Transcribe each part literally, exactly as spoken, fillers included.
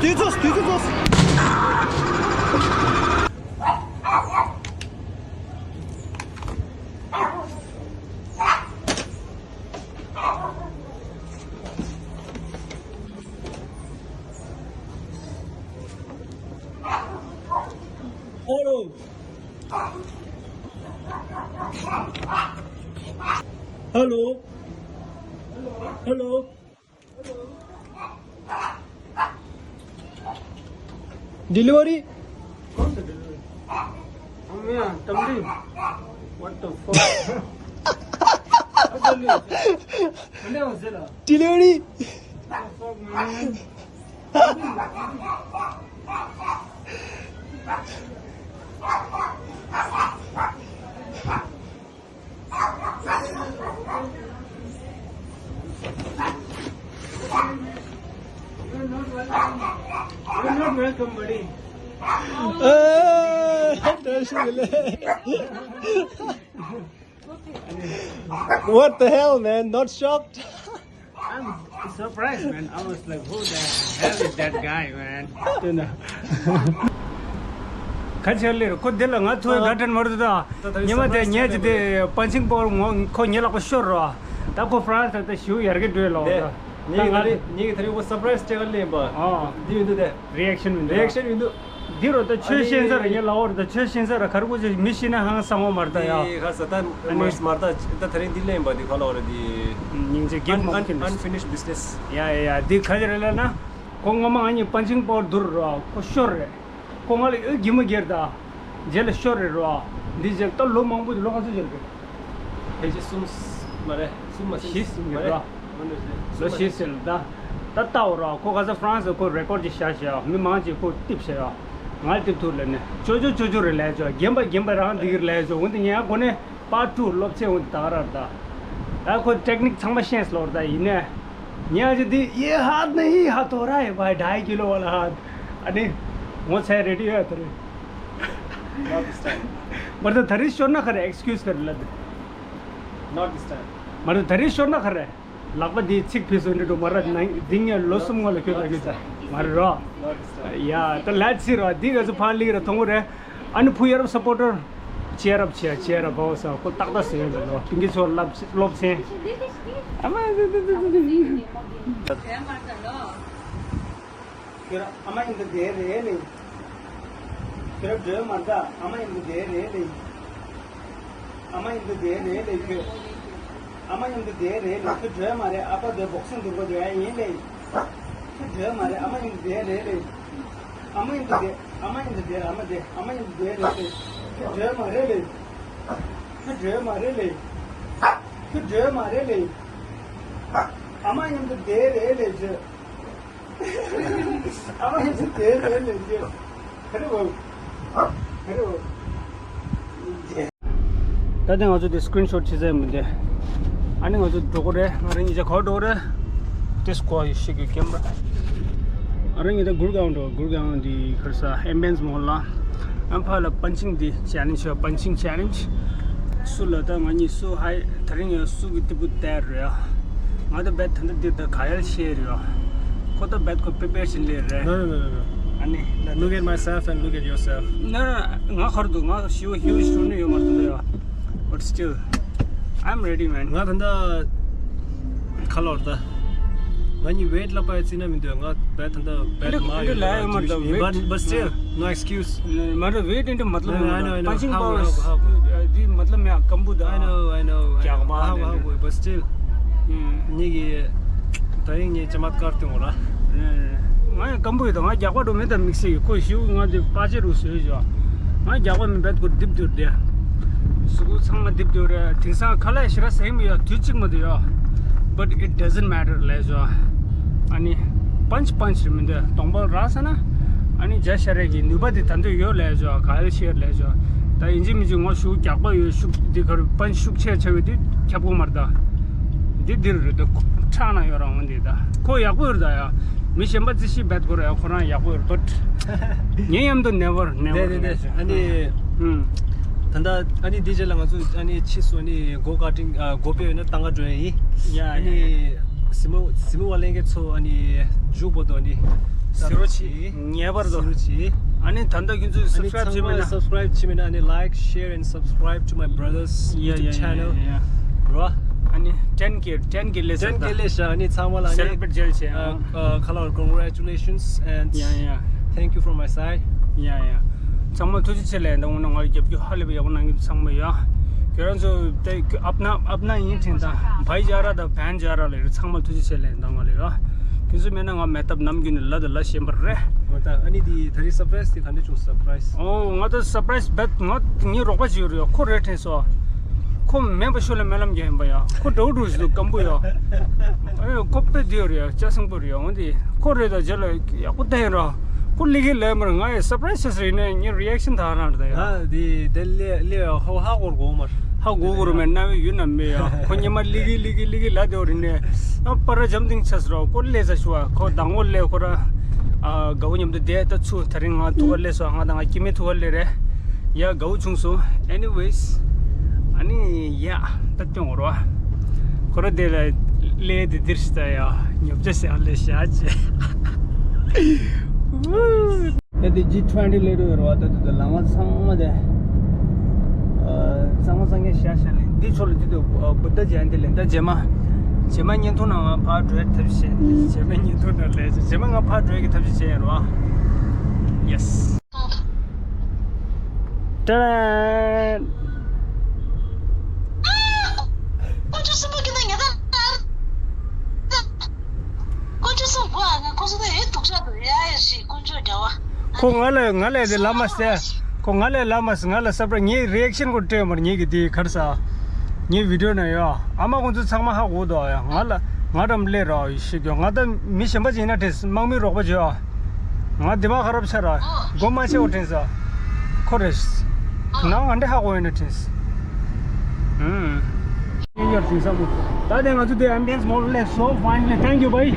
དུས་ཚོད་དུས་ཚོད་ཚོད། Hello. Hello. Hello. Delivery? कौन सा delivery? हम यहाँ Tamreen. What the fuck? Delivery? Fuck, man. You're not welcome. You're not welcome, buddy. What the hell, man? Not shocked? I'm surprised, man. I was like, who the hell is that guy, man? ཁ་ཆེ་ལེར་ཁོ་འདི་ལ་ང་ཚོའི་ཨ། དགའ་དྲན་མར་དུ་ད་ད་ད་ཉི་མ་དེ་surprise་ཉལ་གྱི་དེ་པན་ཆིང་པོར་ངོ་ཁོ་ཉལ་ལག་པ་ཤོར་རོ། ད་ཁོ་ཧྥ་རན་སི་ད་ཞུ་ཡར་གི་འགྲོས་ལོ། ད་ངེད་ཀྱི་ད་རེ་ངེད་ཀྱི་ད་རེ་ཁོ་surprise་སྤྲད་ག་ལེན་པ། ཨ། འདི་ཡིན་འདུག་དེ། Reaction་མི་འདུག reaction་ཡིན་འདུག་འདི་རོ་ད་ཆོས་ཤེས་ས་ར་ཉེ་ལ་འོར་ད་ཆོས་ཤེས་ས་ར་ཁར་གོ་ཅེ་མི་ཤི་ན་ཧང་སང་བ་མར་ད་ཡ། ཨ་ནི་ཁ་ས་ད་མར་མར་ད་ད་ད་རིང་འདི་ལེན་པ་འདི་ཁ་ལ་འོར་འདི། སྙིང་རྗེ་རྒྱུན་མ་ཁྱིམ། Unfinished business. ཡ་ཡ་ཡ་འདི་ཁ་ཅེ་རེ་ལ་ན་ཁོ་ངོ་མ་ཨ་ནི་པན་ཆིང་པོར་དུར་རོ་ཁོ་ཤོར་རེ་ཁོ་ང་ལ་ཨེ་གི་མ་གེར་ད་རྗེ་ལ་ཤོར་རེ་རོ་འདི་རྗེ་ད་ལོ་མང་པོ་འདི་ལོ་ག་ཚོད་རྗེ་རེ། ཕལ་ཆེར་གསུམ་མ་རེད། གསུམ་མ་ཟིན། བཞི་ཟིན་གྱི་རེད། ལོ་བཞི་ཟིན་ལ་ད་ལྟ་འོ་ར་ཁོ་ག་ས་ཧྥ་རན་སི་ཁོ་རེ་ཀོར་ཅིག་བཞག་བཞག་མི་མང་ཅིག་ཁོ་ཏིབ་བྱས་ཡོད། ང་ཏིབ་ཐུག་ལ་ནི་ཅོ་ཅོ་ཅོ་ཅོ་རེ་ལས་ཅོ་རྒན་པ་རྒན་པ་རང་འདི་གིར་ལས་ཅོ་འོན་ཏེ་ངས་གོ་ནས་པར་ཊུ་སློབ་ཚན་འོན་ཏེ་ད་ག་ར་ད་ད་ཁོ་ཊེག་ནིག་ཚང་མ་ཤེས་སློར་ད་ཡིན་ནས་ངས་ཅི་འདི་ཡེ་ཧ་ནི་ཧ་ཐོ་ར་ཡེ་བ་ཌའི་ཀི་ལོ་བ་ལ་ཧ་ཨ་ནི་ངོ་ཚ་རེ་ཌི་ཡོད་ད་རེད། Not this time. མར་ད་ད་རེས་ཤོར་ན་ཁ་རེ་ཨེགས་ཀིའུ་སི་ཁ་རེ་ལ་ད། Not this time. མར་ད་ད་རེས་ཤོར་ན་ཁ་རེ། ལག་པ་འདི་ཚིག་ཕི་སོ་འདྲི་འགྲོ་མ་ར་ནང་འདི་ངས་ལོ་གསུམ་སྔོན་ལ་ཁྱོད་ལ་ཁྱོད་ད་མ་རེད་རོ། ཡ་ད་ལ་ཚི་རོ་འདི་ག་ཚོ་ཕ་ལིག་ར་མཐོང་གོ་རེད། ཨ་ནི་བུ་ཡ་རབས་སབ་པོར་ཊར་ཅེ་རབ་ཆེ་ཅེ་རབ་བོ་ས་ཁོ་ཏག་ཏག་ཟེར་ཡོད་འདུག་ལོ་པིང་གི་ཚོ་སློབ་སློབ་ཚན། ཨ་མ། ཁྱོད་ཨ་མ་ཡིན་དུ་བསྡད་རེད་ལེ། ཁྱོད་སྒྲོལ་མ་ད་ཨ་མ་ཡིན་དུ་བསྡད་རེད་ལེ། ཨ་མ་ཡིན་དུ་བསྡད་རེད་ལེ་ཁྱོད། ཨ་མ་ཡིན་དུ་བསྡད་རེད་ལེ་ཁྱོད་སྒྲོལ་མ་རེད་ཨ་ཕ་དོའི་སྦོག་སིང་འདུག་གོ་དོ་ཡ་ཡིན་ལེ། ཁྱོད་སྒྲོལ་མ་རེད་ཨ་མ་ཡིན་དུ་བསྡད་རེད་ལེ། ཨ་མ་ཡིན་དུ་བསྡད་ཨ་མ་ཡིན་དུ་བསྡད་ཨ་མ་བསྡད་ཨ་མ་ཡིན་དུ་བསྡད་རེད་ལེ། ཁྱོད་སྒྲོལ་མ་རེད་ལེ། ཁྱོད་སྒྲོལ་མ་རེད་ལེ། ཁྱོད་སྒྲོལ་མ་རེད་ལེ། ཨ་མ་ཡིན་དུ་བསྡད་རེད་ལེ་ཁྱོད། ཨ་མ་ཡིན་དུ་བསྡད་རེད་ལེ་ཁྱོད། ཧེ་རེ་བོ། ཧེ་རེ་བོ། ད་ལྟ་ང་ཚོ་དེ་སི་ཀི་རིན་ཤོཊ་བྱེད་ས་ཡིན་མི་འདུག་ཨ་ནི་ང་ཚོ་འགྲོ་གི་རེད། ང་རང་ཉིད་ཆ་ག་པར་འགྲོ་གི་རེད། དེ་སི་ཀོ་ཡི་ཤིག་གི་ཀེམ་ར། ང་རང་ཉིད་ད་གུར་གང་འགྲོ་གུར་གང་འདི་ཁར་ས་ཨེམ་བན་སི་མོལ་ལ། ཨམ་ཕ་ལ་པན་ཆིང་འདི་ཅེ་ལེན་ཇི་ཡོད། པན་ཆིང་ཅེ་ལེན་ཇི། སུ་ལ་ད་ང་གཉིས་སུ་ཧའི་ད་རིང་ཡང་སུ་གི་ཏི་པུ་དར་རེད། ང་ད་བེད་ད་འདི་ད་ག་ཡལ་ཤེས་རེད། ཁོ་ད་བེད་ཁོ་པེ་པེར་ཞིག་ལས་རེད། No, no, no, no, no. ཨ་ནི་ད་Look at myself and look at yourself. ན་ང་ཧར་དུ་ང་ཞི་བ་ཧིའུ་ཇི་ནི་ཡོད་མ་རེད་ད་ཡ། But still, I'm ready, man. ང་ད་ད་ཁ་ལོར་ད། ང་གཉིས་ཝེད་ལ་པ་ཡ་ཙི་ན་མི་འདུག་ང་བེད་ད་ད་བེད་ལ་ཡོད་མ་རེད་ད་ཝེད། But, but still, no excuse. མ་རེད་ཝེད་ཨིན་དུ་མ་ལབ་མི་འདུག་པན་ཆིང་པ་ཝར་འདི་མ་ལབ་མེད་ཀམ་བུ་ད། I know, I know. རྒྱག་མ་ཧ་གོ་ཧ་གོ་but still. ངེད་ཀྱི་ད་རིང་ངས་ཅ་མ་དཀར་སྟོན་གོ་ར། ང་ཡང་སྐམ་པོ་ཡོད་དོ། ང་རྒྱག་པ་འགྲོ་མེད་དམ་དམིགས་བསལ་གྱི་ཁོ་ཞིའུ་ང་དེ་པ་ཅེ་རུ་བཟོས་བཞག་ང་རྒྱག་པ་མི་འབད་ཁོ་རྡིབ་འདུར་དེ། གཟུགས་པོ་ཚང་མ་རྡིབ་འདུར་རེད། དེང་སང་ཁ་ལག་ཞེ་དྲག་ཟ་གི་མི་ཡོད། དུས་གཅིག་མ་གཏོགས་ཡོད། But it doesn't matter ལས་བཞག་ཨ་ནི་པན་ཆི་པན་ཆི་རེད་མི་འདུག་གདོང་པ་རག་ས་ན་ཨ་ནི་རྒྱ་ཤ་རེད་ཀྱི་ནུས་པ་དེ་ད་འདོད་ཡོད་ལས་བཞག་ག་ཡོད་ཤེས་ལས་བཞག་ད་ཡིན་གཅིག་མིན་གཅིག་ངོ་ཞིའུ་རྒྱག་པ་ཡོད་ཤུགས་འདི་གར་པན་ཆི་ཤུགས་ཆེ་ཆེ་བའི་དུས་ཁྱབ་གོ་མར་ད། འདི་འདིར་རེད་དོ། ཁྲག་ན་ཡོད་རང་འོན་འདི་ད་ཁོ་ཡག་པོ་ཡོད་ད་ཡ། མི་གཞན་པ་རྩི་ཤིང་བེད་ཁོ་ར་ཡ་ཁོ་རང་ཡག་པོ་ཡོད་པ། ངས་མཉམ་དུ་never never དེ་དེ་དེ་ཨ་ནི། ཨུམ། ད་ལྟ་ཨ་ནི་འདི་རྗེས་ལ་ང་ཚོ་ཨ་ནི་ཕྱིས་སུ་ཨ་ནི་སྒོ་ཀ་ཊིང་ཨ་སྒོ་ཕྱེ་ཡོད་ན་ཏང་ག་འགྲོ་ཡ་ཡིན། ཡ་ཨ་ནི་ཡ་ཡ། གཟིགས་མོ་གཟིགས་མོ་བ་ལྷན་རྒྱས་ཚོ་ཨ་ནི་མཇུག་པོ་དོ་ཨ་ནི། ཟེར་རོ་ཆེ། ངེས་པར་དུ། ཟེར་རོ་ཆེ། ཨ་ནི་ད་ལྟ་ཁྱོད་ཚོས་subscribe་བྱས་མེད་ན། Subscribe བྱས་མེད་ན་ཨ་ནི་like, share and subscribe to my brother's yeah, YouTube yeah, channel. Yeah, yeah. རོ། ཨ་ནི་ten K, ten K སླེབས་ten K སླེབས་ཤག་ཨ་ནི་ཚང་མ་ལ་ཨ་ནི་celebrate བྱས་བྱས། ཨ། ཁ་ལོ། Congratulations and yeah, yeah. Thank you from my side. Yeah, yeah. ཚང་མ་ཐུགས་རྗེ་ཆེ་ལབ་ཡིན། ད་འོ་ན་ང་ལ་རྒྱབ་སྐྱོར་ཧ་ལས་པ་ཡག་པོ་གནང་མཁན་ཚང་མ་ཡོད། ཁྱོད་རང་ཚོ་དེ་ཨབ་ན་ཨབ་ན་ཡིན་དྲན་དང་བྷའི་ཇཱ་ར་དང་བྷན་ཇཱ་ར་ལ་ཡོད། ཚང་མ་ཐུགས་རྗེ་ཆེ་ལབ་ཡིན། ད་ང་ལ་ཡོད། ཁྱོད་ཚོ་མེད་ན་ང་མེད་སྟབས་ནམ་རྒྱུན་ནས་ལ་དང་ལ་ཞེན་པ་རེད། འོ་ད་ཨ་ནི་དེ་ད་རེས་surprise དེ་ག་འདྲ་བྱུང་surprise? ཨོ་ང་ད་surprise བེད་ང་ངའི་རོགས་པ་ཅིག་ཡོད་རེད། ཁོ་རེད་དྲན་སོང་། ཁོ་མེད་པ་ཤོད་ལ་སྨོན་ལམ་རྒྱག་ཡིན་པ་ཡ། ཁོ་འདྲ་བོ་འདྲ་བོ་ཞིག་འདུག་སྐམ་པོ་ཡ། ཨེ་ཁོ་དཔེ་བདེ་བོ་རེད་ཡ། ལྕགས་སྲིན་པོ་རེད་ཡ། འོན་ཏེ་ཁོ་རེད་ད་རྗེས་ལ་ཡག་པོ་བསྟན་ར། ཁོ་ལི་གི་ལས་མར་ང་ཡི་surprise བྱས་ཟེར་ཡིན་ནའི་ངའི་reaction ད་རང་རེད་ད་ཡ། ཨ་དེ་དེ་ལས་ལས་ཧ་ཧ་གོ་གོ་མར། ཧ་གོ་གོ་རུ་མེད་ན་བའི་ཡུལ་ན་མེད་ཡ། ཁོ་ཉི་མ་ལི་གི་ལི་གི་ལི་གི་ལ་དེ་བོ་རེད་ནས། ཨ་པ་ར་འཇམ་ཐིང་ཆ་ཟེར་ར་ཁོ་ལས་ས་ཞུ་བ། ཁོ་དང་པོ་ལས་ཁོ་ར་ཨ་དགའ་བོ་མཉམ་དུ་བསྡད་ད་ཚུ། ད་རིང་ང་ཐུག་ག་སླེབས་སོང་། ང་དང་ང་སྐྱེ་དམན་ཐུག་ག་སླེབས་རེད་ཡ། དགའ་བོ་བྱུང་སོང་། Anyways ཨ་ནི་ཡ་ད་སྟོན་འོར་བ་ཁོ་ར་དེ་ལ་ལས་དེ་འདིར་ཤི་ད་ཡ། ཉོབ་ཆ་སེ་ཨ་ལས་ཤ་ཅེ། ད་དེ་G twenty སླེབས་འགྲོ་ཡོད་རེད་བ། ད་དེ་དེ་ལམ་ཁ་ཚང་མ་དེ་ཨ་གཙང་མ་གཙང་རྐྱང་བཞག་བཞག་ལས་འདི་ཕྱོགས་ལ་དེ་དུ་ཨ་བུདྡྷ་ཇ་ཡན་ཏི་ལས། ད་རྗེས་མ་རྗེས་མ་བརྙན་ཐུང་ནང་ང་ཕར་འགྲོ་ཡ་ཐབས་ཤེས། རྗེས་མ་བརྙན་ཐུང་ནང་ལས་རྗེས་མ་ང་ཕར་འགྲོ་ཡ་གི་ཐབས་ཤེས་བྱས་ཡོད་རེད་བ། Yes. ཏན། དཀོན་མཆོག་གསུམ་པོ་ཀྱི་ནང་ཉེ་ད་དཀོན་མཆོག་གསུམ་པོ་ཨ་ང་ཁོ་ཚོ་ད་ཡོད་སྡུག་ཅག་འདུག་ཡ་ཡ་ཞིག་དཀོན་མཆོག་རྒྱལ་བ། ཁོ་ང་ལ་ང་ལ་དེ་ལབ་མ་ཟེར། ཁོ་ང་ལ་ལབ་མ་ཟེར། ང་ལ་surprise ངའི་reaction ཁོ་སྤྲད་མར་ངེད་ཀྱི་དེ་གར་ས། ངའི་video ནང་ཡོད། ཨ་མ་ཁོང་ཚོ་ཚང་མ་ཧ་གོ་འདུག་ཡ། ང་ལ་ང་རམ་ལས་རོགས་ཡོད་ཤེས་ཀྱོ། ང་ད་མི་གཞན་པ་ཅིག་ཡིན་ན་དྲན། དམག་མི་རོགས་པ་བྱོས་ཨ། ང་དེ་མ་ཁ་རབ་ཆ་ར་སྒོ་མ་ཕྱེ་བ་དྲན་ས། ཁོ་རེད། ནང་ང་འདྲ་ཧ་གོ་ཡོད་ན་དྲན་ས། ཨུམ། ཡིན་ཡོད་དྲན་ས་མོ། ད་དེ་ང་ཚོ་དེ་ambience more or less so finally thank you bhai.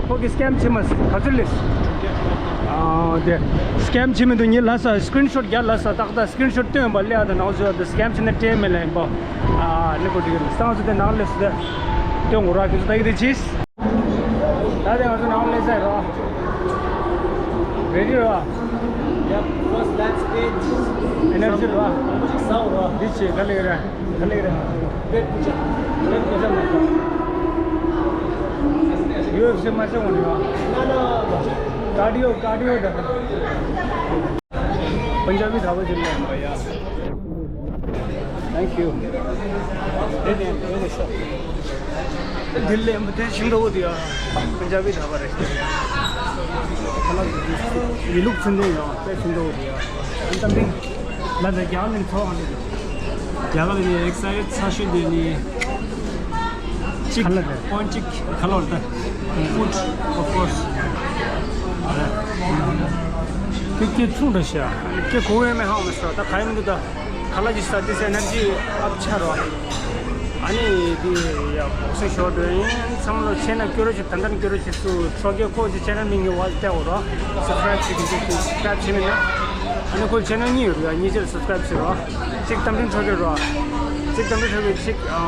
ཁོ་གི་scam བྱེད་མ་ཟེར་ག་ཚོད་ལས། ཨ་དེ་scam བྱེད་མི་འདུག་ངས་ལབ་ས། screenshot རྒྱག་ལབ་ས། ཏག་ཏག་screenshot སྟོན་པ་ལས་ཨ་ད་ནང་ཚོ་དེ་scam བྱེད་ན་སྤྲད་མེད་ལ་ཡིན་པ། ཨ་ནི་ཁོ་དེ་གི་ལས་ས་ང་ཚོ་དེ་ནང་ལས་སུ་དེ་སྟོན་དགོས་ར། ཁྱོད་ཚོ་ད་གི་དེ་ཅིས། ད་དེ་ང་ཚོ་ནང་ལས་ས་རོ། Ready རོ། Yep, first that's it. Energy རོ། ཅིག་ས་རོ། འདི་ཆེ་ག་ལེ་ར། ག་ལེ་ར། དཔེ་ཀུ་ཅག་དཔེ་ཀུ་ཅག་མ་ཤོག་ཡོད་སེ་མ་ཤོག་འོ་ནི་ཡོད། ན་ན། Cardio, cardio ད། Punjabi ढाबा चल रहा है भैया। Thank you. Delhi में तो शिंदो दिया। Punjabi ढाबा रेस्टोरेंट। ये लुक सुन रहे हो, क्या सुंदर हो गया। अंतम दिन। ལ་ད་རྒྱ་ལ་ཐོག་ནས་རྒྱ་གར་ལ་ཨེག་སའི་ཊི་ཚ་ཤོས་དེ་ནི་གཅིག་ཁ་ལག་རེད། ཨོན་གཅིག་ཁ་ལག་རེད། Food of course. དེ་སྐད་ཆུང་དྲགས་ཤག་སྐད་གོ་བས་མེད་ཧ་མ་སོང་། ད་ག་ཡིན་འདུག་ད་ཁ་ལག་ཅིག་ཟ་དུས་སེ་ཨེ་ནར་ཇི་ཨབ་ཆགས་རོགས། ཨ་ནི་དེ་ཡ་བོག་སི་ཤོར་འགྲོ་ཡིན། ཚང་མ་ལ་ཆེ་ན་སྐྱོ་རོ་ཆེ། ད་ལྟ་ནི་སྐྱོ་རོ་ཆེ་སུ་ཁྲོ་སྐྱོ་ཁོ་ཅི་ཆེ་ན་མི་ངེ་བ་ལྟ་འོ་རོ། Subscribe བྱེད་ཀྱི་འདུག Subscribe བྱེད་མེད་ན། ཨ་ནི་ཁོ་channel གཉིས་ཡོད་རེད་ཡ། གཉིས་ཆར་subscribe བྱེད་རོགས། གཅིག་རྟ་མགྲིན་ཁྲོ་སྐྱོ་རོགས། གཅིག་རྟ་མགྲིན་ཁྲོ་སྐྱོ་གཅིག་ཨ་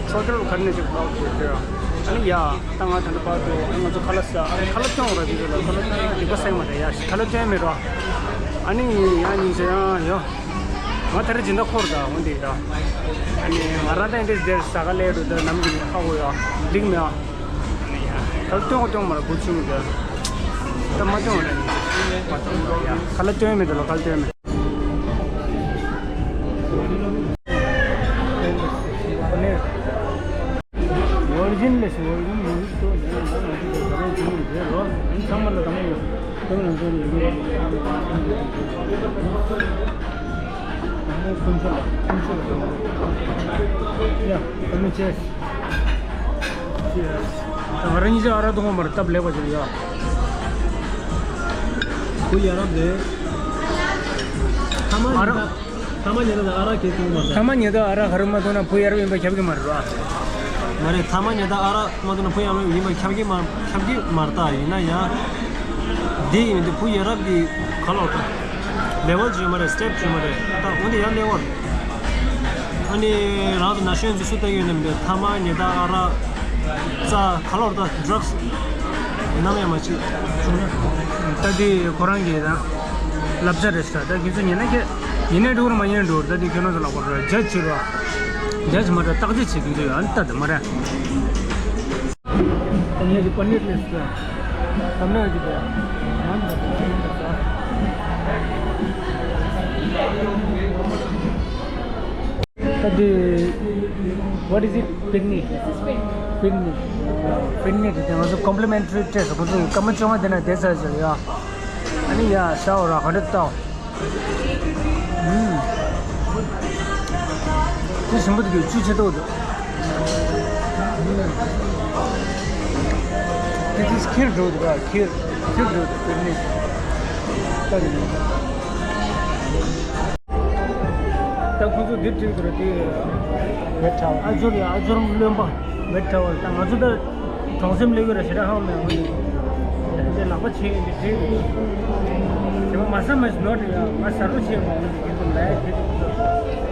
ཁྲོ་སྐྱོ་ག་རེ་ནས་གཅིག་ལོག་ཡོད་རེད། ཨ་ནི་ཡ་ད་ང་ད་ལྟ་བར་དུ་ཨ་ནི་ང་ཚོ་ཁ་ལག་ཟ། ཨ་ནི་ཁ་ལག་སྟོན་འོ་ར། དེ་ཚོ་ལ་ཁ་ལག་སྟོན་སྡིག་པ་སེང་མ་རེད་ཡ། ཁ་ལག་སྟོན་མེད་རོགས། ཨ་ནི་ཡ་ཉིན་ཚེ་ཡང་ཡོ། ང་ད་རེས་སྦྱིན་བདག་འཁོར་ད་འོན་ཏེ་ད། ཨ་ནི་ང་རང་ད་འདི་འདིར་ཟ་ག་ལས་རུ་ད་ནམ་གྱི་ཧ་གོ་ཡ། ལིག་མེ་ཨ། ཨ་ནི་ཡ། ཁ་ལག་སྟོན་གོ་སྟོན་མ་ར་གོ་ཆུང་ད། ད་མ་སྟོན་ར་ནི། མ་སྟོན་ར་ཡ། ཁ་ལག་སྟོན་མེད་ད་ལོ། ཁ་ལག་སྟོན་མེད། Virgin ལས་སུ་virgin མི་འདུག་ཏོ། ཡང་ང་ང་ཚོ་ག་རེ་བྱུང་ཡོད་རོ། ཨིན་ཚང་མ་ལ་དང་ཡོད། ཏོ་ང་ཚོ་ལ་ཡོད། ཨ་ནི་ཀུན་སྤྱོད་ལ་ཀུན་སྤྱོད་ལ་དང་ཡོད། ཡ་ཨ་ནི་ཅེས། ཅེས། ད་ང་རང་གཉིས་ཆ་ཨ་རག་འཐུང་བ་མ་རེད། སྟབས་ལེགས་པ་ཞིག་ཡ། ཁོ་ཡ་རབས་རེད། ཐ་མ་ཨ་རག་ཐ་མ་ཉལ་ཐ་ཨ་རག་གས་འཐུང་མ་རེད། ཐ་མ་ཉལ་ཐ་ཨ་རག་ག་རེ་མ་འཐུང་ན་བུ་ཡ་རབས་ཡིན་པ་ཁྱབ་ཀྱི་མ་རེད་རོ། མ་རེད། ཐ་མ་ཉལ་ཐ་ཨ་རག་མ་འཐུང་ན་བུ་ཡ་རབས་ཡིན་པ་ཁྱབ་ཀྱི་མ་ཁྱབ་ཀྱི་མ་རེད། ད་ཡིན་ན་ཡང་འདི་ཡིན་དུས་བུ་ཡ་རབས་ཀྱི་ག་ལོག་ད་ལེ་ཝལ་ཅིག་ཡོད་མ་རེད། སི་ཊེབ་ཅིག་ཡོད་མ་རེད། ད་འོན་ཏེ་ཡང་ལེ་ཝལ། ཨ་ནི་རང་ཚོ་ན་གཞོན་ཚོས་སུ་ལྟ་གི་ཡོད་ན་མི་འདུག་ཐ་མག་ཉལ་ཐ་ཨ་རག་རྩ་ག་ལོར་ད་ཌྲག་སི། ནམ་ཡང་མ་བྱེད། བྱུང་ན། ད་དེ་ཁོ་རང་གི་ད་བསླབ་བྱ་རེད་ཤག་ད་ཁྱེད་ཚོ་ཉན་ན་ཁྱེད་ཉན་ནས་འགྲོ་ར་མ་ཉན་འགྲོ་ར། ད་དེ་ཁྱོད་རང་ཚོ་ལ་ཁོ་ར་ཇཇ་བྱེད་ར། ཇཇ་མ་ར་བརྟག་དཔྱད་བྱེད་ཀྱི་འདུག་ཡང་ད་དེ་མ་ར། ད་ངས་ཀྱི་པ་ནིར་ལས་ཤག་ད་ནས་ཀྱི་དེ་ཡང་ད་དེ་ཡང་ད་ས། ད་དེ། What is it? Picnic. Picnic. Picnic དེ་ང་ཚོ་complimentary test ཁོ་ཚོ་སྐར་མ་བཅོ་ལྔ་དེ་ན་བསྡད་ཚར་ཟེར་ཡ། ཨ་ནི་ཡ་ཤ་འོ་ར་ག་འདྲ་བཏང་། ཨུམ། དེ་ཞིམ་པོ་འདུག་ཆུ་ཆེ་ཏོག་འདུག་དེ་དེ་ཁྱེར་འགྲོ་འདུག་ག་ཁྱེར་ཁྱེར་འགྲོ་འདུག་picnic ད་དེ། ད་ཁོ་ཚོ་འདིར་བྲིས་འདུག་ར་དེ། མེ་ཁྲ་བ། ཨ་ཇོར་ཡ་ཨ་ཇོར་རློན་པ། མེ་ཁྲ་བ་ད་ང་ཚོ་ད་གྲོང་གསེབ་སླེབས་ཡོད་ར་ཞེ་དྲག་ཧ་གོ་མེད་ང་ཚོ། དེ་ལག་པ་ཕྱེ་ཡིན་དེ་བྲིས་འདུག་དེ་མ་མ་ས་མ་ཞིག་ནོར་ཡ་ང་ས་རུ་ཕྱེ་མ་འོང་དེ་ཁྱེད་ཚོ་ལ་ཡ་ཁྱེད་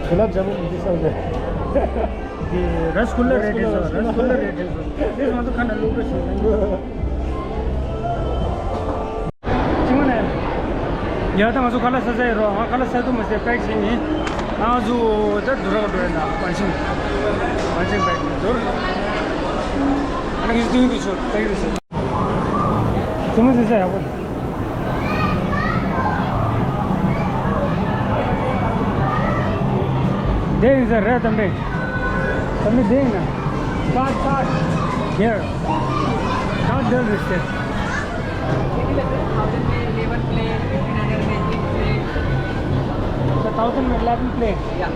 ཚོ། དེ་ལ་འཇམ་པོ་མི་འདུག་བསམ་སྟེ། དེ་ར་སྐུ་ལ་རེད་དྲན་སོང་། ར་སྐུ་ལ་རེད་དྲན་སོང་། དེ་ང་ཚོ་ཁ་ན་བླུག་འགྲོ་བྱུང་། ཅི་མ་ནས། ཡ་ད་ང་ཚོ་ཁ་ལག་ཟ་ས་ཡོད་རོགས། ང་ཁ་ལག་ཟ་ཐུབ་མ་ཟད་པེག་བྱས་ནི། ང་ཚོ་ད་དུ་རག་འགྲོ་ཡ་ན་པན་ཤིང་། པན་ཤིང་པེག་དུར། ཨ་ནི་ངེད་ཚོ་དུང་དུ་ཆོ་ད་ཡིན་ཟེར། ཅི་མ་ཟེར་ས་ཡག་པོ། དེ་ཡིན་ཟེར་རེད་དམ་རེད། དམ་རེད་དེ་ཡིན་ན། Start, start. Here. Start there, this. Thousand में eleven plate, fifteen hundred में eight plate। So thousand में eleven plate। Yeah।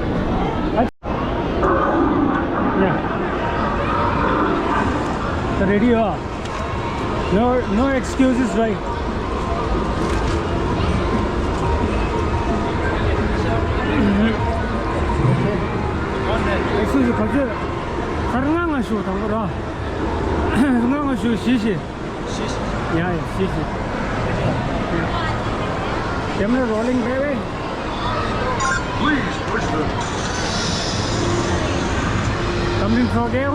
Yeah। So ready हो? No, no excuses, right? Excuse me, ཁོ་ཚོས་ཁར་ང་ང་ཞུ་དང་པོ་ར། ང་ང་ཞུ་ཞི་ཞི། Yeah, yeah, see, see. Yeah. Camera rolling, baby. Please push them. Something for you?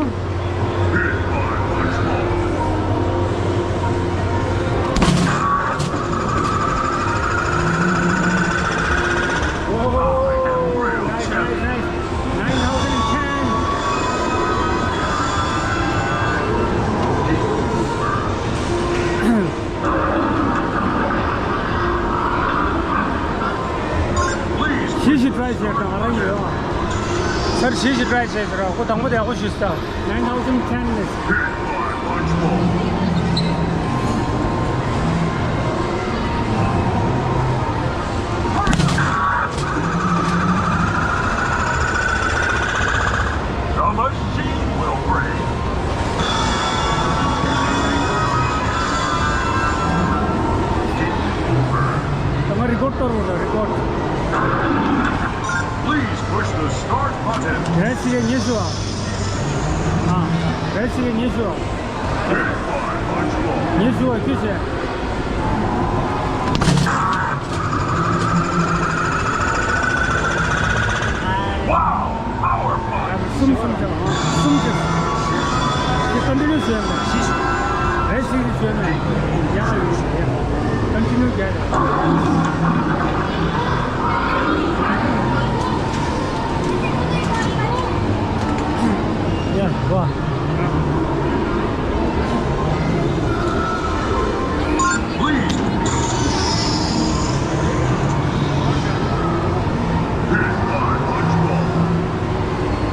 Whoa, nice, nice, nice. Nine thousand and ten. ཞི་ཞི་ཊི་རའི་བྱས་དང་ང་རང་ཡོད། སར་ཞི་ཞི་ཊི་རའི་བྱས་ཟེར་ར་ཁོ་དང་པོ་དེ་ཡག་པོ་ཞུས་ས། Nine thousand ten ལས། The machine will break. Game over. ད་ང་རི་ཀོཌ་གཏོར་འོང་ད་རི་ཀོཌ། Please push the start button. རེད་ཟེར་ཉེ་ཞུ་ཨ། ཨ། རེད་ཟེར་ཉེ་ཞུ་ཨ། ཉེ་ཞུ་ཨ་ཁྱོད་བྱས། Wow! Power punch! གསུམ་གསུམ་བྱས་ཨ། གསུམ་བྱས། དེ་ཀོན་ཊི་ནིའུ་བྱས་ན། རེད་ཟེར་བྱས་ན། ཡག་ཡོད་ཡག་ཀོན་ཊི་ནིའུ་རྒྱག Yeah, go on.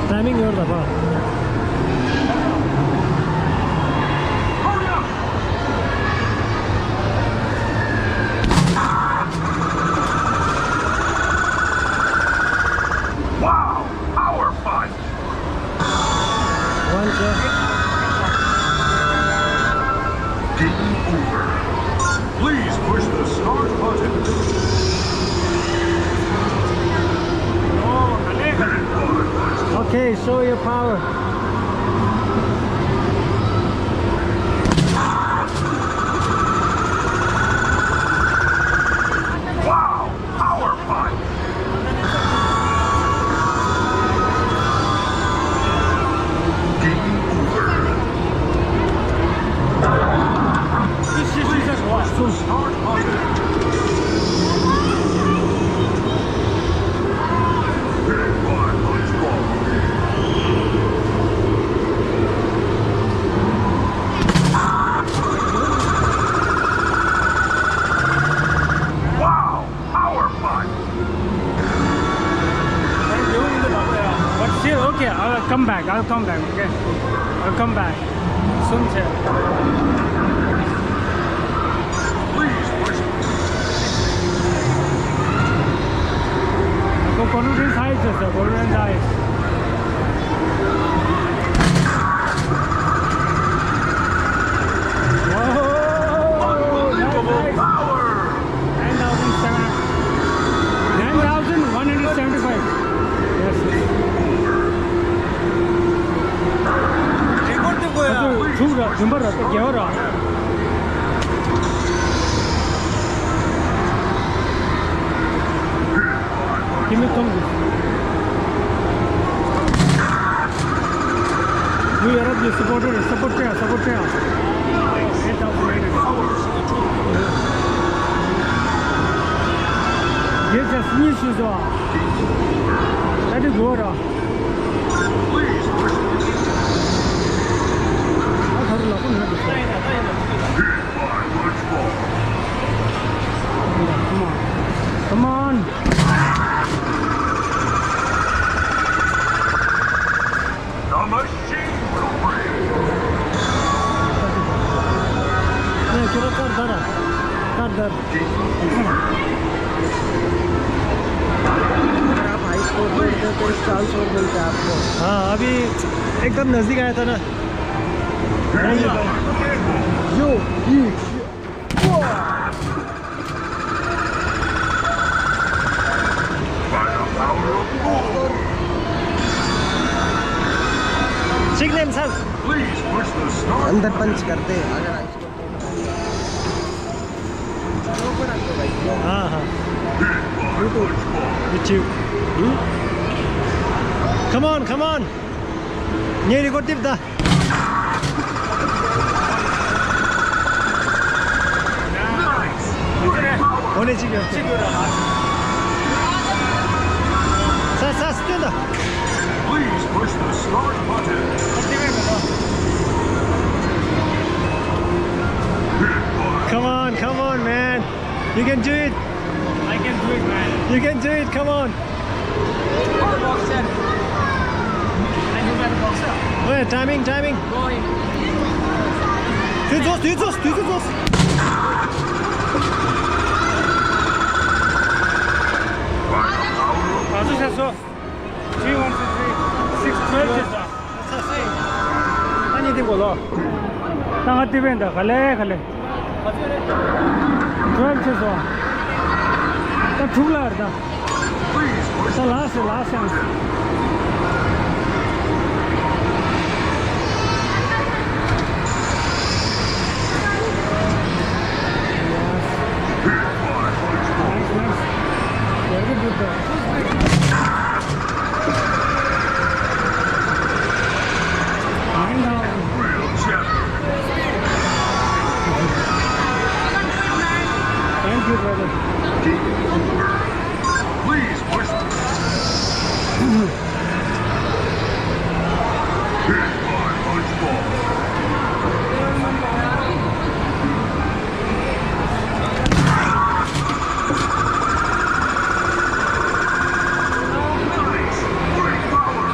Timing ཡོད་ལ་བ། Wow! Power punch! One, two. Game over. Please push the start button. Okay, show your power. Wow! Power punch! Game over. Start button. Hit by punch ball. Wow! Power punch! But still, okay, I'll come back, I'll come back, okay? I'll come back. Soon, sir. Please, please. Go, go to this side, sir, go to this side. Whoa, nice, nice. Nine thousand seven, nine thousand one hundred seventy-five. Yes, yes. Record དེ་གོ་ཡ། ཨ་ཚོ་དྲུག་ར། བདུན་པ་ར། ད་བརྒྱད་པ་ར། Give me some. We are up the supporter, support there, support there. Eight thousand eight hundred. Yes, yes, yes, yes. That is good. Come on. Come on. The machine will breathe. नहीं, थोड़ा कर दर, कर दर। अगर आप high score बोलते हो तो एक चांस और मिलता है आपको। हाँ, अभी एकदम नजदीक आया था ना। यो, ये, Signal, sir. अंदर पंच करते हैं, अगर हाँ, हाँ। YouTube. Hmm? Come on, come on. ངའི་རི་ཀོར་ཊིབ་ད། འོ་ནས་གཅིག་ཡོད། ས་ས་སྟོན་ད། Please push the start button. Come on, come on, man. You can do it. I can do it, man. You can do it. Come on. Better boxer. I do better boxer. Wait, timing, timing. Going. དུས་ཚོད། དུས་ཚོད། དུས་ཚོད། ང་ཚོ་བྱས་སོ། Three, one, two, three, six, twelve བྱས་སོ། ཨ་ནི་དེ་གོ་ལོ། ད་ང་དེ་བས་འདྲ་ག་ལེ་ག་ལེ། Twelve བྱས་སོང་། ད་དྲུག་ལ་རེད་ད། ད་ལ་སེ་ལ་སེ། Nice, nice. Very good, though. Nine down. Thank you, brother. Please push. Hit by punch ball. Nice. Great power.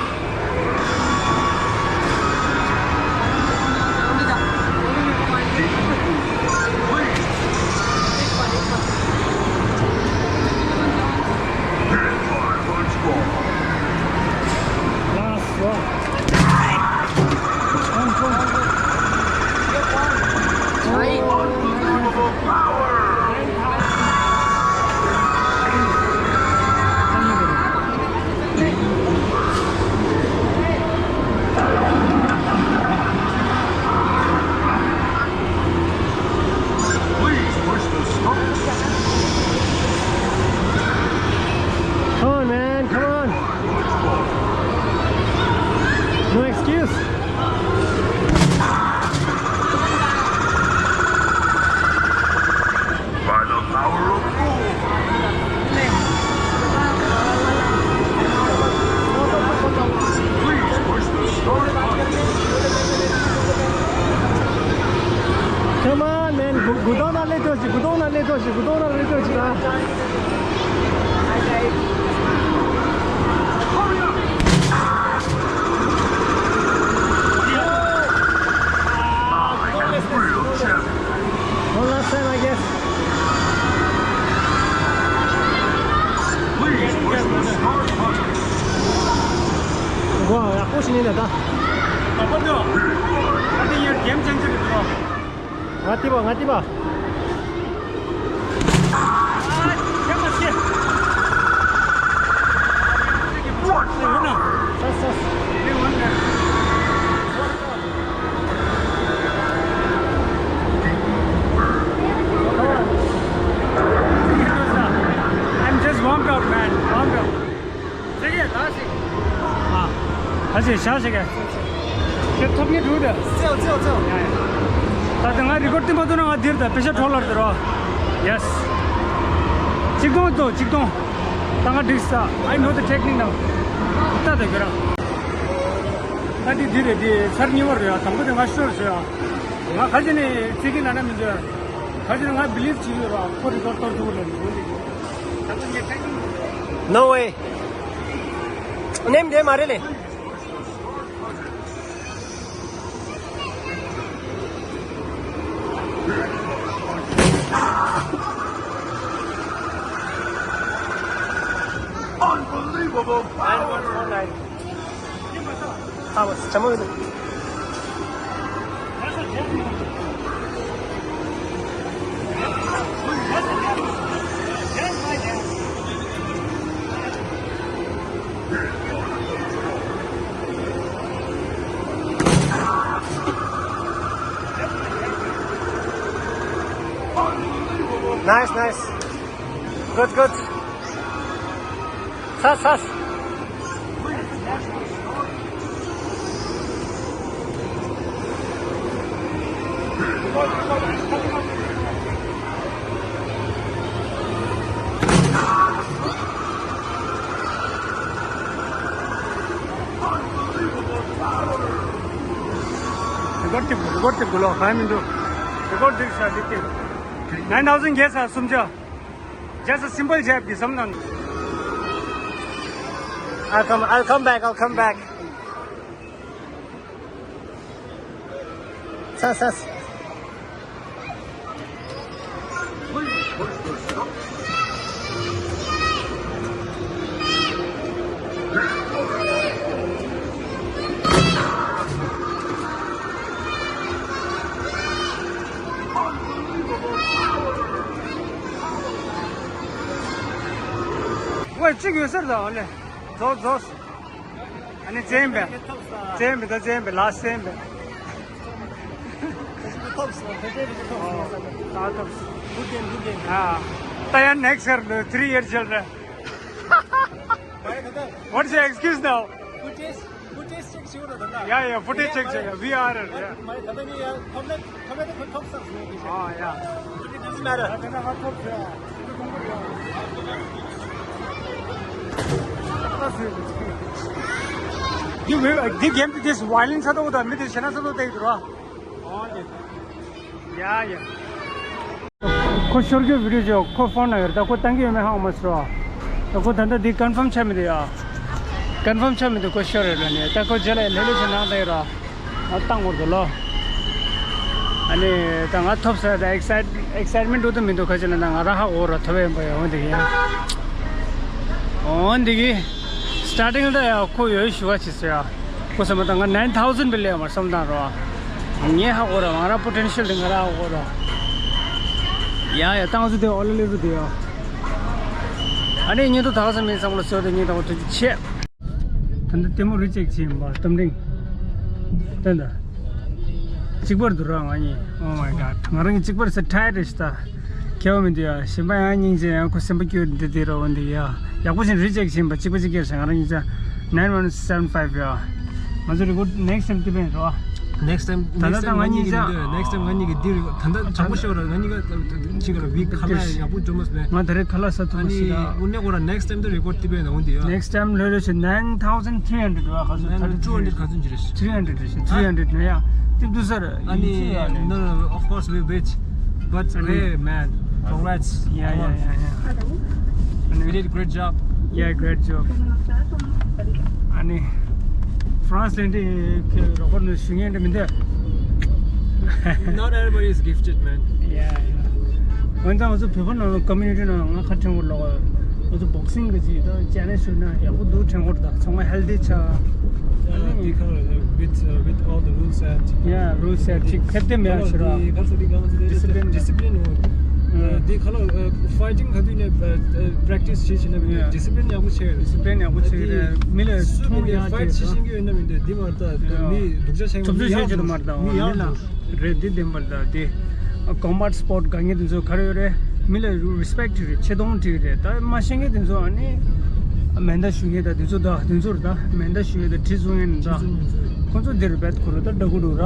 དགུ་ཐོག་ན་སླེབས་ཐོག་ཅིག་དགུ་ཐོག་ན་སླེབས་ཐོག་ཅིག་དགུ་ཐོག་ན་སླེབས་ཐོག་ཅིག་ལ། One last time, I guess. Wow, ཡག་པོ་ཞིག་ཡིན་ད། ང་དེ་ཡར་གེམ་ཅན་ཅི་རེད་འགྲོ། ང་ཏི་བ་ང་ཏི་བ། I'm just warmed up, man. Warmed up. ཟེར་གྱི་ད་ཟེར། ཨ། ད་ཟེར་བཞག་ཟེར་གྱི། ཁྱེད་ཐོབ་ངེས་འགྲོ་དེ། རྩེའོ་རྩེའོ་རྩེའོ། ཡ་ཡ། ད་ལྟ་ང་རི་ཀོར་བཏིང་མ་ཐུབ་ན་ང་འདིར་ད་པེ་ཤ་འཕྲོ་ལར་དེ་རོ། Yes། གཅིག་སྟོང་ཏོ་གཅིག་སྟོང་། ད་ང་འགྲིག་ས། I know the technique now། ད་དེ་གི་ར། ད་འདི་འདི་རེད། འདི་ཚར་གཉིས་པ་རེད་ཡ། དང་པོ་དེ་ང་ཤོར་ཟེར་ཡ། ང་ཁ་ཅིག་ནས་ཚིག་གི་ན་ན་མི་འདོད། ཁ་ཅིག་ནས་ང་བི་ལིབ་བྱེད་ཀྱི་ཡོད་ར། ཁོ་རི་ཀོར་གཏོང་ཐུབ་ཀྱི་རེད་འདི་འདི། No way. ནེམ་དེ་མ་རེད་ལེ། Unbelievable power. Nice, nice. Good, good. ཚ་ཚ། རི་ཀོར་ཏི་རི་ཀོར་ཏི་གུ་ལོ་ཧ་མི་འདུག་རི་ཀོར་ཏི་ས་ཏི་ཏི། Nine thousand གས་ས་སུམ་ཅུ། Just a simple jab གི་བསམ་དང་། I'll come, I'll come back, I'll come back. ཚ་ཚ། ཝེ་གཅིག་ཡོད་སར་ད་ཨ་ལེ། རྫོགས་རྫོགས། ཨ་ནི་ཙེམ་བེ། ཙེམ་བེ་ད་ཙེམ་བེ་ལ་ཙེམ་བེ། ད་ཐོབ་སོང་། ད་ཡང་next year three year children. What's your excuse now? Yeah, yeah, footage check, check. We are, yeah. Oh, yeah. It doesn't matter. You, you, this game, this violence, I don't know, this is another thing, right? Oh, yeah. Yeah, yeah. ཁོ་ཤོར་རྒྱུ་བི་ཌིའོ་བྱོས། ཁོ་ཕོན་ན་ཡོད་རེད། ད་ཁོ་བཏང་གི་ཡོད་མེད་ཧ་གོ་མ་སོང་། ད་ཁོ་ད་ལྟ་འདི་ཀོན་ཕརམ་ཆགས་མི་འདུག་ཡ། ཀོན་ཕརམ་ཆགས་མི་འདུག་ཁོ་ཤོར་རེད་ལབ་ནས། ད་ཁོ་རྗེས་ལ་ལྷོད་ལྷོད་བྱས་ནང་བསྡད་ཡོད་ར། ང་བཏང་དགོས་འདུག་ལོ། ཨ་ནི་ད་ང་ཐོབ་ས་ད་ཨེག་སའིཊ་ཨེག་སའིཊ་མེན་ཊི་འགྲོ་དུ་མི་འདུག་ཁ་ཅིག་ལ་ད་ང་རང་ཧ་གོ་ར། ཐོབ་ཡོད་པ་ཡ། འོ་འདི་གི་ཡ། འོ་འདི་གི་སི་ཊར་ཊིང་ད་ཡ་ཁོ་ཡོད་ཞུ་བ་བྱེད་ས་ཡ། ཁོ་ས་མ་ད་ང་nine thousand བི་ལེ་མར་བསམ་བཏང་རོགས། ངས་ཧ་གོ་ར། ང་རང་པོ་ཊེན་ཤལ་དེ་ང་རང་ཧ་གོ་ར། ཡ་ཡ་བཏང་སུ་དེ་ཨོ་ལེ་ལེ་རུ་དེ་ཡ། ཨ་ནི་ཉིན་དུ་དག་ས་མིན་བསམ་བློ་ཟོས་ཏེ་ཉིན་དང་པོ་ཐུགས་རྗེ་ཆེ། ད་ལྟ་ལྟད་མོ་རི་ཅེག་བྱེད་ཡིན་པ་གཏམ་འདྲེན། ད་ལྟ་གཅིག་པར་འདུག་ར་ང་གཉིས། Oh my god། ང་རང་གཉིས་གཅིག་པར་ཟེར་ཊའི་རེད་ཤི་ད། ཁྱད་པར་མི་འདུག་ཡ། གཞན་པ་ཡང་སྙིང་རྗེ། ཡང་ཁོ་སེམས་པ་སྐྱོ་འདི་དེ་རོ་འདི་ཡ། ཡག་པོ་ཞིག་རི་ཅེག་བྱེད་པ་གཅིག་པ་གཅིག་གྱུར་ཟེར། ང་རང་གཉིས་ཅག nine one seven five ཡ། ང་ཚོ་རི་ཀོཌ་ནེགསི་ཊའིམ་དེ་བས་རོ། Next time ད་ལྟ་next time ང་གཉིས་ཀྱི་འདི། Next time ང་གཉིས་ཀྱི་འདི་རི་ཀོཌ་ད་ལྟ་དྲང་པོ་ཤོད་ར། ང་གཉིས་ཀ་ཅིག་ག་ར་བི་ཁ་ལ་ཡག་པོ་འཇོམས་མ་སོང་། ང་ད་རེས་ཁ་ལག་ཟ་ཐུབ་མ་སོང་ད། དངོས་གནས་ཁོ་ར་next time དུ་རི་ཀོཌ་དེ་བས་ན་འོང་དེ་ཡ། Next time ལྷོད་ལྷོད་བྱས། nine thousand three hundred ར། ག་ཚོད། Nine thousand two hundred ག་ཚོད་ཅི་རེད། Three hundred རེད། Three hundred ན་ཡ། དེ་འདུག་ས་རེད། ཨ་ནི་no, no, of course we wait. But hey, man, congrats. Yeah, yeah, yeah, yeah. And you did a great job. Yeah, great job. ཨ་ནི་France ལ་འདི་ཁྱོད་རོགས་པ་ནས་ཞུ་མཁན་འདྲ་མི་འདུག Not everybody is gifted, man. Yeah, yeah. འོན་ཀྱང་ང་ཚོ་བོད་པ་ནང་ལ་community ནང་ང་ཁ་ཕྲེང་བོ་ལོག་ང་ཚོ་boxing གི་ཅིག་ད་challenge ཞུ་ན་ཡག་པོ་འདུག་ཕྲེང་བོ་དང་ཚང་མ་healthy ཆགས། Yeah, they kind of, uh, with, uh, with all the rules and, yeah, rules and ཅིག་ཕེབས་དེ་མེད་ཤི་ར། ཁ་ས་དེ་གང་ཟེར། discipline, discipline འོ། དེ་ཁ་ལོ་fighting ག་དུས་ནས་practice བྱེད་བྱེད་ན་མི་འདུག discipline ཡག་པོ་བྱེད། discipline ཡག་པོ་བྱེད་རེད། མི་ལ་མཐོང་ཡག་fight བྱེད་ཤེས་ཀྱི་ཡོད་ན་མི་འདུག་འདི་མ་ད་མི་སྡུག་ཅག་བྱེད་མི་ཡག་འདུག་མི་ཡག་འདུག་རེད། འདི་བདེན་པར་ད་དེ་combat sport དགའ་ངེས་དེ་ཚོ་ག་རེ་ཡོད་རེད། མི་ལ་respect རེད། ཆེ་མཐོང་བྲིས་རེད། ད་མ་ཤེས་མཁན་དེ་ཚོ་ཨ་ནི་མེ་མདའ་གཞུ་མཁན་ད་དེ་ཚོ་ད་དེ་ཚོ་རེད། ད་མེ་མདའ་གཞུ་མཁན་ད་གྲི་བཟུང་མཁན་ད་ཁོ་ཚོ་འདིར་བེད་ཁོ་རུ་ད་འདྲ་གུ་འདུག་ར།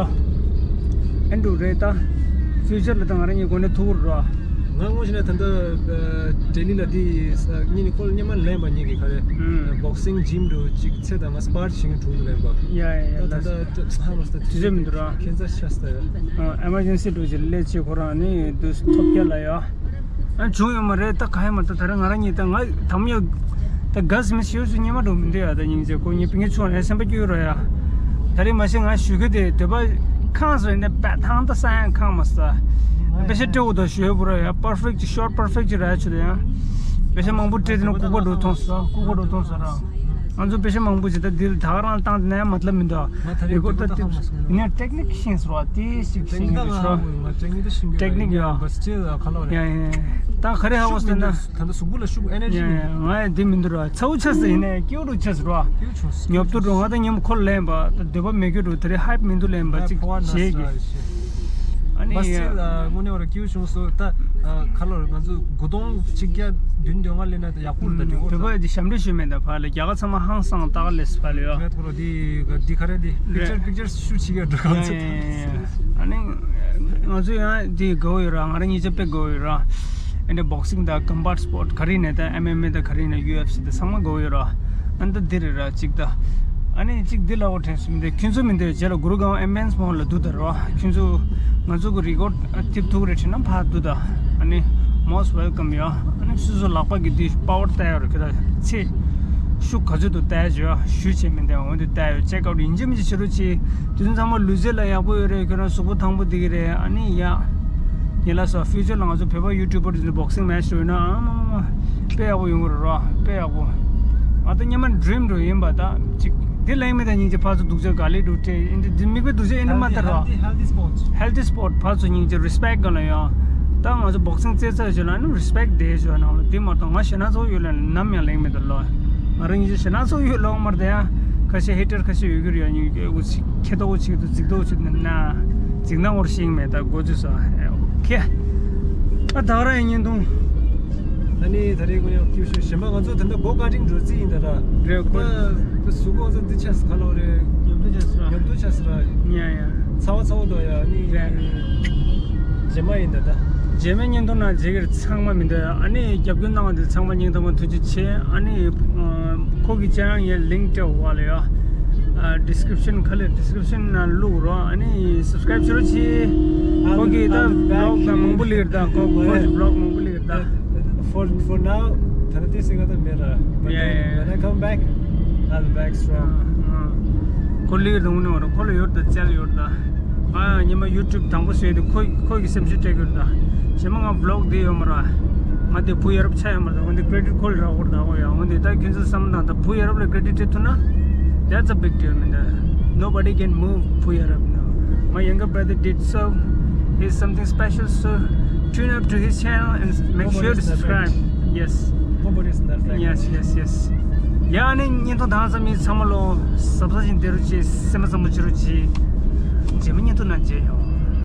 ཨེ་འདུག་རེད། ད་future ལ་ད་ང་རང་གཉིས་གོ་གནས་ཐུག་གི་རེད་ར། ང་དངོས་གཞི་ནས་ད་ལྟ་ལྡི་ལི་ལ་དེ་གཉིས་ནས་ཁོ་ལ་སྔོན་མ་ལེན་པ་གཉིས་ཀྱི་ག་རེ་boxing gym དུ་གཅིག་ཚེ་དང་ང་spar བྱེད་མཁན་དྲུག་ལེན་པ། ཡ་ཡ་ཡ། ད་ད་ལྟ་ཧ་མ་སྟ་དུས་ཚོད་མི་འདུག་ར། ཁྱད་མཚར་ཆགས་སྟ་ཡ། emergency འགྲོ་ཅིག་སླེབས་ཅིག་ཁོ་རང་ནི་དུས་ཐོབ་རྒྱ་ལ་ཡ། ཨ་བྱུང་ཡོད་མ་རེད། ད་ག་ཡ་མ་ད་ད་རེས་ང་རང་གཉིས་ད་ང་དམ་ཡ་ད་ག་ཟི་མི་ཤེས་སུ་སྙེ་མ་འགྲོ་མི་འདུག་ཡ། ད་སྙིང་རྗེ་ཁོ་ངའི་པི་ངའི་ཆུང་ནས་སེམས་པ་སྐྱོ་ར་ཡ། ད་རེས་མ་གཞི་ང་ཞུ་གི་དེ་འདོད་པ་ཁང་སོ་ཡིན་ན་པད་ཐང་ད་ས་ཡང་ཁང་མ་ས། པེ་ཤ་སྤྲེའུ་ད་ཞུ་ཡོད་པོ་ར་ཡ། perfect shot perfect ཅིག་ར་ཆུ་ད་ཡ། པེ་ཤ་མང་པོ་སྤྲད་དེ་ན་ལྐུགས་པ་འགྲོ་ཐོང་ས་ལྐུགས་པ་འགྲོ་ཐོང་ས་ར། ང་ཚོ་པེ་ཤ་མང་པོ་ཅིག་ད་འདི་ལ་ད་ག་རང་བཏང་དེ་ན་ཡང་མ་ལབ་མི་འདུག་རེ་ཀོར་ད་དེ་ངས་technique ཤེས་སོ་བ་དེ་ཞིག་ཤེས་ཀྱི་ཤོ། technique ཡ། ད་ག་རེ་ཧ་བ་སྟེ་ན། ད་ལྟ་གཟུགས་པོ་ལ་ཤུགས་energy ཡ། ང་ཡ་འདི་མི་འདུག་ར། ཚ་བོ་ཆགས་ས་ཡིན་ནའི་སྐྱིད་རུ་ཆགས་སོ་ར། ཉོབ་ཏུ་འགྲོ་ང་ད་ཉིན་མོ་འཁོར་ལེན་པ་ད་འདོད་པ་མེད་རྒྱུ་འགྲོ། དེ་རིང་hype མི་འདུག་ལེན་པ་ཅིག་བྱེད་ཀྱི། ཨ་ནི་ཡ། དངོས་གནས་བར་སྐྱིད་བྱུང་སོ། ད་ཁ་ལོར་ང་ཚོ་དགུ་སྟོང་ཆིག་བརྒྱ་བདུན་དོན་ལྔ་ལེན་ན་ད་ཡག་པོ་རེད། ད་འགྲིག་གོ། འདོད་པ་ཡ་འདི་ཞབས་འདྲེན་ཞུས་མེད་ད་ཕ་ལ། རྒྱ་གར་ཚང་མ་ཧང་སང་ཏག་ལེས་ཕ་ལ་ཡ། ད་ཁོ་རོ་འདི་འདི་ག་རེ་འདི་picture picture shoot བྱེད་ཀྱི་འགྲོ་གང་ཚོད། ཨ་ནི་ང་ཚོ་ཡང་འདི་དགའ་བོ་ཡོད་ར། ང་རང་གཉིས་ཆ་དཔེ་དགའ་བོ་ཡོད་ར། ཨ་ནི་boxing དང་combat sport ག་རེ་ནས་ད་MMA དང་ག་རེ་ནས་UFC དང་ཚང་མ་དགའ་བོ་ཡོད་ར། ཨ་ནི་ད་འདི་རེད་ར་གཅིག་ད། ཨ་ནི་གཅིག་འདི་ལ་འོ་དྲན་སོང་མི་འདུག་ཁྱོད་ཚོ་མི་འདུག་རྗེས་ལ་གུ་རུ་སྒང་ཨེམ་བན་སི་མོ་ལ་འདུག་ད་ར། ཁྱོད་ཚོ་ང་ཚོ་གི་རི་ཀོར་ཐེབས་ཐུག་རེད་དྲན་ན་ཕར་འདུག་ད། ཨ་ནི་most welcome ཡ། ཨ་ནི་སོ་སོ་ལག་པ་གི་འདི་power བལྟ་ཡོད་རེད། ཁྱོད་ད་ཚེ་ཤུགས་ག་ཚོད་འདུག་བལྟ་ཡ་བྱོས་ཡ། ཞུ་བྱེད་མི་འདུག་འོ་འདི་བལྟ་ཡོད། check out ཡིན་གཅིག་མིན་གཅིག་བྱེད་རོགས་གྱིས། དུས་ཚོད་ཚང་མ་ལུས་རྩལ་ལ་ཡག་པོ་ཡོད་རེད། ཁྱོད་རང་གཟུགས་པོ་ཐང་པོ་འདི་གི་རེད། ཨ་ནི་ཡ། ཉེ་ལ་སོ་future ལ་ང་ཚོ་བོད་པ་YouTuber དེ་ཚོ་boxing match ཡོད་ན་ཨ་མ་མ་མ་དཔེ་ཡག་པོ་ཡོང་གི་རེད་ར། དཔེ་ཡག་པོ། ང་ད་སྔོན་མ་dream འགྲོ་ཡིན་པ་ད་ཅིག་འདི་ལེགས་མེད་ད་སྙིང་རྗེ། ཕར་ཚུར་སྡུག་ཅག་ག་ལེ་འགྲོ་སྤྲད་ཨིན་འདི་མིག་དཔེ་སྡུག་ཅག་ཨིན་འདི་མ་ད་ར། Healthy, healthy sport. Healthy sport ཕར་ཚུར་སྙིང་རྗེ་respect ག་ལ་ཡ། ད་ང་ཚོ་boxing རྩེད་ཚར་བྱས་ལ་ནི་respect དེ་བྱས་ནང་ལ་འདི་མ་གཏོགས་ང་ཞེ་ན་ཚོགས་ཡོད་ལ་ནམ་ཡང་ལེགས་མེད་ད་ལོ། ང་རང་སྙིང་རྗེ་ཞེ་ན་ཚོགས་ཡོད་ལོག་མར་ད་ཡ། ཁ་ཤས་hater ཁ་ཤས་ཡོད་གི་རེད་ཡ། སྙིང་རྗེ་དགོས་ཅིག་ཁྱེད་ལྟ་བུ་ཅིག་ཏུ་འཛིག་ལྟ་བུ་ཅིག་ན་འཛིག་སྣང་བོར་ཤེས་མེད་ད་གོ་ཚུལ་སོ། ཁེ། ཨ་ད་རང་ཡིན་ཉིན་ཐུང་། ད་ནི་ད་རེས་ངོ་ཡང་ཀྱུ་ཤུ་ཞིམ་པ་ང་ཚོ་ད་ལྟ་go karting འགྲོ་རྩིས་ཡིན་ད་ར། རེད་གོ། ད་གཟུགས་པོ་ང་ཚོ་འདི་ཆས་ག་ལོ་རེད། ཉོབ་ཏུ་ཆས་ར། ཉོབ་ཏུ་ཆས་ར། ཉ་ཡ། ཚ་བ་ཚ་བོ་དོ་ཡ་ནི། རེད། རྗེས་མ་ཡིན་ད་ད། རྗེས་མའི་བརྙན་ཐུང་ནང་མཇལ་གྱི་ཚང་མ་མི་འདོད། ཨ་ནི་རྒྱབ་སྐྱོར་གནང་བ་འདི་ཚང་མ་སྙིང་ཐག་པ་ཐུགས་རྗེ་ཆེ། ཨ་ནི་ཨ་ཁོ་གི་channel ཡའི་link སྤྲད་འོག་ལ་ཡ། ཨ་description ཁ་ལས་description ནང་བླུགས་རོགས། ཨ་ནི་subscribe བྱེད་རོགས་གྱིས། ཁོ་གི་ད་I'll be back. Vlog དང་མང་པོ་ལེགས་ད་ཁོ་ཁོ་གི་vlog མང་པོ་ལེགས་ད། For for now ད་ནི་དེ་སེང་ག་ད་མེད་ར། But yeah, then yeah, when I come back, I'll be back strong. ཁོ་ལེགས་རུང་ནི་བར་ཁོ་ལ་ཡོད་ད་བཙལ་ཡོད་ད། ང་ཉི་མ་YouTube དང་པོ་བཟོས་དུས་ཁོ་ཁོ་གི་སེམས་ཤུགས་སྤྲད་གྱུར་ད། ཞེ་མ་ང་vlog དེ་ཡོད་མ་ར། ང་དེ་བུ་ཡ་རབས་ཆ་ཡོད་མ་ར། འོན་ཏེ་credit ཁོ་ལ་རག་གོ་ར་ད་གོ་ཡ། འོན་ཏེ་ད་ཁྱོད་ཚོ་བསམ་ན་ད་བུ་ཡ་རབས་ལ་credit སྤྲད་ཐུབ་ན། That's a big deal, man. Nobody can move བུ་ཡ་རབས, no. My younger brother did so. He's something special, so tune up to his channel and make sure to subscribe. Yes. Nobody's not perfect. Yes, yes, yes. ཡ་ནི་བརྙན་ཐུང་དང་ས་མི་ཚང་མ་ལོ་གཟབ་གཟབ་བྱས་བསྡད་རོགས་གྱིས། སེམས་པ་བཟང་པོ་བྱེད་རོགས་གྱིས། རྗེས་མ་བརྙན་ཐུང་ནང་མཇལ་ཡོང་།